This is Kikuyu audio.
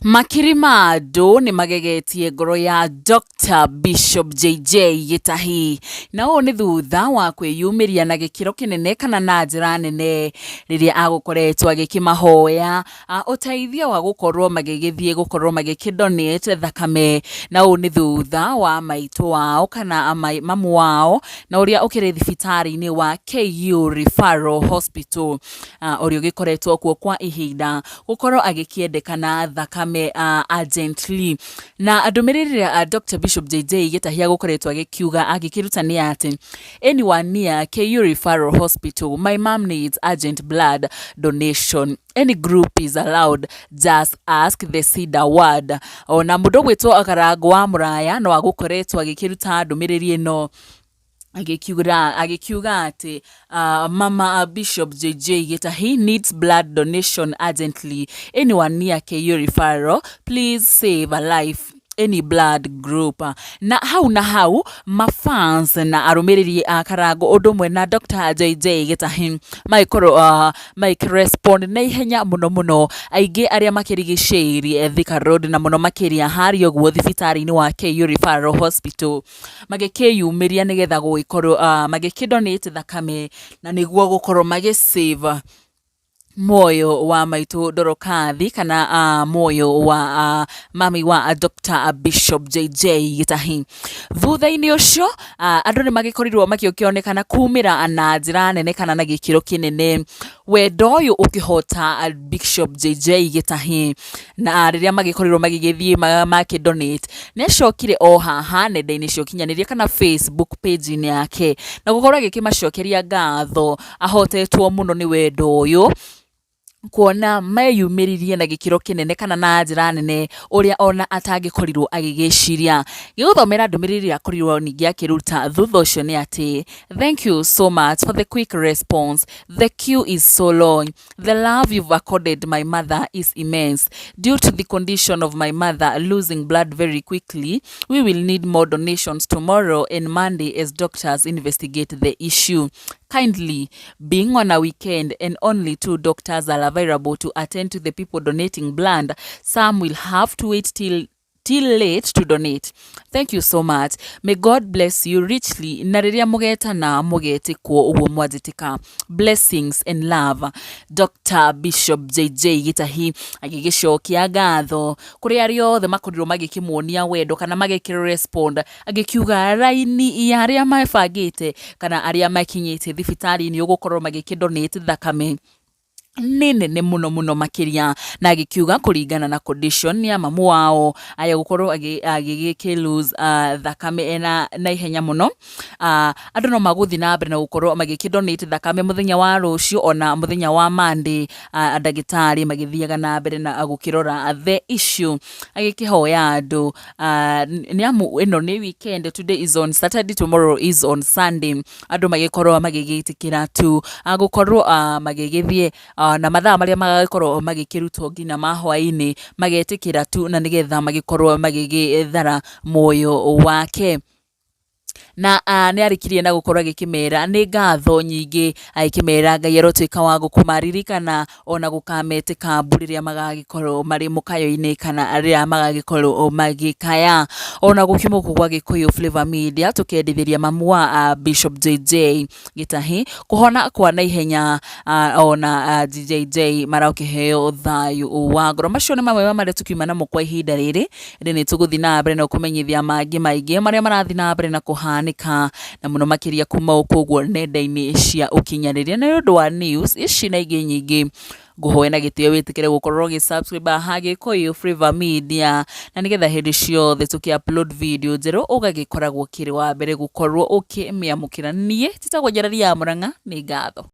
Makiri ma andũ nĩ magegetie ngoro ya Dr. Bishop JJ Gĩtahi, na ũũ nĩ thutha wa kwĩyumĩria na gĩkĩro kĩnene kana na njĩra nene rĩrĩa agũkoretwo agĩkĩmahoya ũteithio wa gũkorwo magĩgĩthiĩ gũkorwo magĩkĩ donate thakame, na ũũ nĩ thutha wa maitũ wao kana mamu wao na ũrĩa ũkĩrĩ thibitarĩ-inĩ wa KU Referral Hospital ũrĩa ũgĩkoretwo kuo kwa ihinda gũkorwo agĩkĩendekana thakame urgently. Na ndũmĩrĩri ĩrĩa Dr. Bishop JJ Gĩtahi agũkoretwo agĩkiuga agĩkĩruta nĩ atĩ, "Anyone near KU Referral Hospital, my mom needs urgent blood donation. Any group is allowed, just ask the Cedar ward." Ona mũndũ ũgwĩtwo Karangũ wa Mũraya no agũkoretwo agĩkĩruta ndũmĩrĩri ĩno agĩkiuga atĩ "Mama Bishop JJ Gĩtahi needs blood donation urgently. Anyone near KU Referral, please save a life. Any blood group." Na hau na hau mafans na arũmĩrĩri a Karangũ ũndũ ũmwe na Dr. JJ Gĩtahi magĩkorwo magĩrespond na ihenya mũno mũno. Aingĩ arĩa makĩrigicĩirie Thika Road na mũno makĩria harĩa ũguo thibitarĩ-inĩ wa KU Referral Hospital magĩkĩyumĩria nĩgetha gũgĩkorwo magĩkĩ donate thakame na nĩguo gũkorwo magĩ save muoyo wa maitũ Dorokathi kana muoyo wa mami wa Dr. Bishop JJ Gĩtahi. Thutha-inĩ ũcio andũ nĩ magĩkorirwo magĩkĩonekana kumĩra na njĩra nene kana na gĩkĩro kĩnene, wendo ũyũ ũkĩhota Bishop JJ Gĩtahi, na rĩrĩa magĩkorirwo magĩgĩthiĩ makĩ donate, nĩ acokire o haha nenda-inĩ cia ũkinyanĩria kana Facebook page-inĩ yake na gũkorwo agĩkĩmacokeria ngatho ahotetwo mũno nĩ wendo ũyũ, kuona meyumĩririe na gĩkĩro kĩnene kana na njĩra nene ũrĩa ona atangĩkorirwo agĩgĩciria. Gĩgũthomera ndũmĩrĩri ĩrĩa akorirwo ningĩ akĩruta thutha ũcio nĩ atĩ, "Thank you so much for the quick response. The queue is so long. The love you've accorded my mother is immense. Due to the condition of my mother losing blood very quickly, we will need more donations tomorrow and Monday as doctors investigate the issue. Kindly, being on a weekend and only two doctors are available to attend to the people donating blood, some will have to wait till late to donate. Thank you so much. May God bless you richly, na rĩrĩa mũgetana mũgetĩkwo ũguo mwanjĩtĩka. Blessings and love." Dr. Bishop JJ Gĩtahi agĩgĩcokia ngatho kũrĩ arĩa othe makorirwo magĩkĩmuonia wendo kana magĩkĩrespond, agĩkiuga raini ya arĩa mebangĩte kana arĩa makinyĩte thibitarĩ-inĩ ũgũkorwo magĩkĩdonate thakame nĩ nene mũno mũno makĩria, na agĩkiuga kũringana na condition ya mamu wao aya gũkorwo agĩgĩkĩ lose thakame ena na ihenya mũno, andũ no magũthiĩ na mbere na gũkorwo magĩkĩ donate thakame mũthenya wa rũciũ ona mũthenya wa Monday, ndagĩtarĩ magĩthiaga na mbere na gũkĩrora the issue. Agĩkĩhoya andũ nĩ amu ĩno nĩ weekend, today is on Saturday, tomorrow is on Sunday, andũ magĩkorwo magĩgĩtĩkĩra tu gũkorwo magĩgĩthiĩ na mathaa marĩa magagĩkorwo magĩkĩrutwo nginya ma hwaĩ-inĩ, magetĩkĩra tu na nĩgetha magĩkorwo magĩgĩthara muoyo wake. Na nĩ arĩkirie na gũkorwo agĩkĩmera nĩ ngatho nyingĩ, agĩkĩmera Ngai arotuĩka wa gũkũmaririkana ona gũkametĩka mbu rĩrĩa magagĩkorwo marĩ mũkayo-inĩ kana rĩrĩa magagĩkorwo magĩkaya. Ona gũkiuma gũkũ gwa Gĩkũyũ Flavour Media, tũkendithĩria mamu wa Bishop JJ Gĩtahi kũhona kwa naihenya, ona JJ marokĩheo thayũ wa ngoro. Macio nĩ mamwe ma marĩa tũkiuma namo kwa ihinda rĩrĩ, ĩndĩ nĩ tũgũthiĩ na mbere na kũmenyithia mangĩ maingĩ marĩa marathiĩ na mbere na kũhanĩka, na mũno makĩria kuma gũkũ ũguo nenda-inĩ cia ũkinyanĩria. Na nĩ ũndũ wa news ici na ingĩ nyingĩ, ngũhoe na gĩtĩo wĩtĩkĩre gũkorwo ũgĩ subscribe haha Gĩkũyũ Flavour Media, na nĩgetha hĩndĩ ciothe tũkĩ upload video njerũ ũgagĩkoragwo ũkĩrĩ wa mbere gũkorwo ũkĩmĩamũkĩra. Niĩ njĩtagwo Njararia ya Mũrang'a, nĩ ngatho.